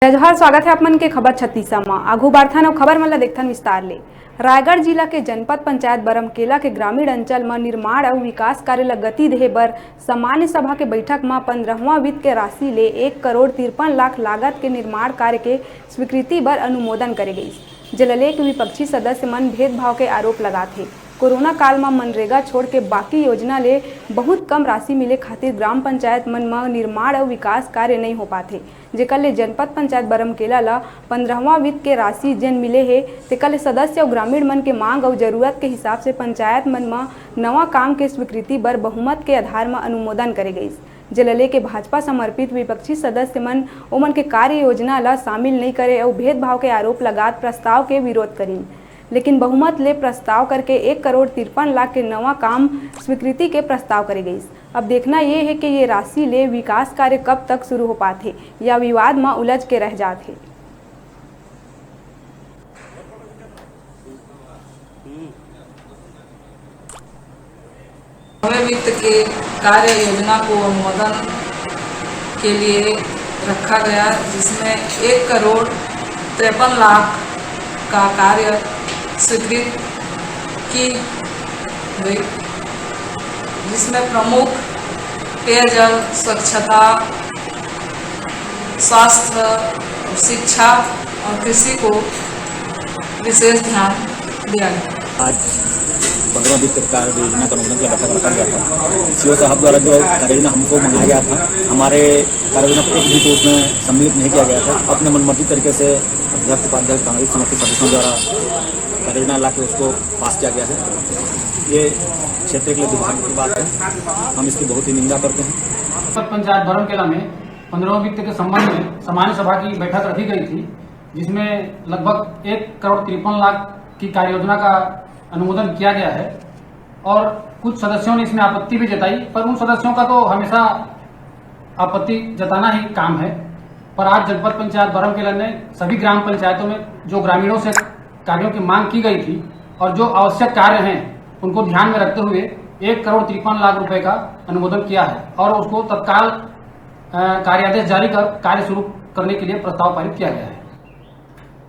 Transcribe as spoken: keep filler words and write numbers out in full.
जय जोहार, स्वागत हे आप मन के खबर छत्तीसा म। आघू बाढ़थन अउ खबर मन ल देखथन विस्तार ले। रायगढ़ जिला के जनपद पंचायत बरमकेला के ग्रामीण अंचल म निर्माण अउ विकास कार्य ल गति देहे बर सामान्य सभा के बैठक म पंद्रहवां वित्त के राशि ले एक करोड़ तिरपन लाख लागत के निर्माण कार्य के स्वीकृति बर अनुमोदन करे गइस, जेला लेके विपक्षी सदस्य मन भेदभाव के आरोप लगात हे। कोरोना काल म मनरेगा छोड़ के बाकी योजना ले बहुत कम राशि मिले खातिर ग्राम पंचायत मन म निर्माण अउ विकास कार्य नइ हो पाथे, जेकर ले जनपद पंचायत बरमकेला ल पंद्रहवां वित्त के राशि जेन मिले हे, तेकर ले सदस्य अउ ग्रामीण मन के मांग अउ जरूरत के हिसाब से पंचायत मन म नवा काम के स्वीकृति बर बहुमत के आधार म अनुमोदन करे गइस, जेला लेके भाजपा समर्पित विपक्षी सदस्य मन ओमन के कार्य योजना ल शामिल नइ करे अउ भेदभाव के आरोप लगात प्रस्ताव के विरोध करिन। लेकिन बहुमत ले प्रस्ताव करके एक करोड़ तिरपन लाख के नवा काम स्वीकृति के प्रस्ताव करे गइस। अब देखना ये हे कि ये राशि ले विकास कार्य कब तक शुरू हो पाथे या विवाद म उलझ के रह जात हे। नवे वित्त के कार्य योजना को अनुमोदन के लिए रखा गया, जिसमें एक करोड़ तिरपन लाख का कार्य स्वीकृत की गई, जिसमें प्रमुख पेयजल, स्वच्छता, स्वास्थ्य, शिक्षा और कृषि को विशेष ध्यान दिया गया। आज पंद्रह वित्त कार्य योजना का अनुमोदन के लिए बैठक रखा गया था। सीओ साहब द्वारा जो कार्य योजना हमको मंगाया गया था, हमारे कार्य योजना को एक भी तो उसमें सम्मिलित नहीं किया गया था। अपने मनमर्जी तरीके से अध्यक्ष, उपाध्यक्ष, कांग्रेस समर्थित सदस्यों द्वारा कार्य योजना ला के उसको पास किया गया है। ये क्षेत्र के लिए दुर्भाग्य की बात है। हम इसकी बहुत ही निंदा करते हैं। जनपद पंचायत बरमकेला में पंद्रहवें वित्त के संबंध में सामान्य सभा की बैठक रखी गई थी, जिसमें लगभग एक करोड़ तिरपन लाख की कार्य योजना का अनुमोदन किया गया है और कुछ सदस्यों ने इसमें आपत्ति भी जताई, पर उन सदस्यों का तो हमेशा आपत्ति जताना ही काम है। पर आज जनपद पंचायत बरमकेला ने सभी ग्राम पंचायतों में जो ग्रामीणों से कार्यों की मांग की गई थी और जो आवश्यक कार्य हैं, उनको ध्यान में रखते हुए एक करोड़ तिरपन लाख रुपए का अनुमोदन किया है और उसको तत्काल, अ, कार्यादेश जारी कर कार्य शुरू करने के लिए प्रस्ताव पारित किया गया है।